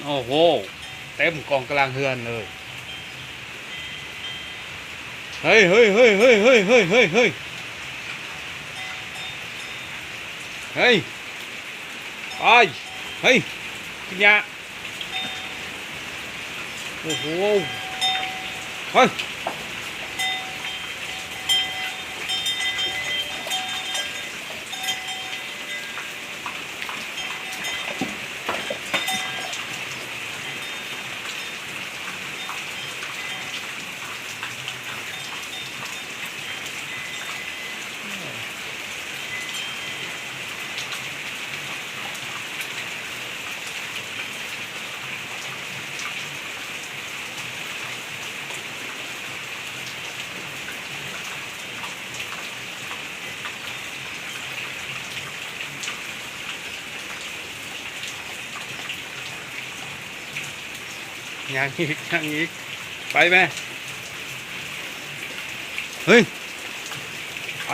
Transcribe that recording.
ໂອ້ໂຫ ເຕັມກອງກະລາງເຮືອນເລີຍ. ເຮີ້ຍ ເຮີ້ຍ ເຮີ້ຍ ເຮີ້ຍ ເຮີ້ຍ ເຮີ້ຍ ເຮີ້ຍ ເຮີ້ຍ ເຮີ້ຍ ໄປ ເຮີ້ຍ ກິນຫຍ້າ. ໂອ້ໂຫ ເຮີ້ຍ. ຍ່າງອີກ ຍ່າງອີກ ໄປແມ່. ເຮີ້ຍ ໄປ.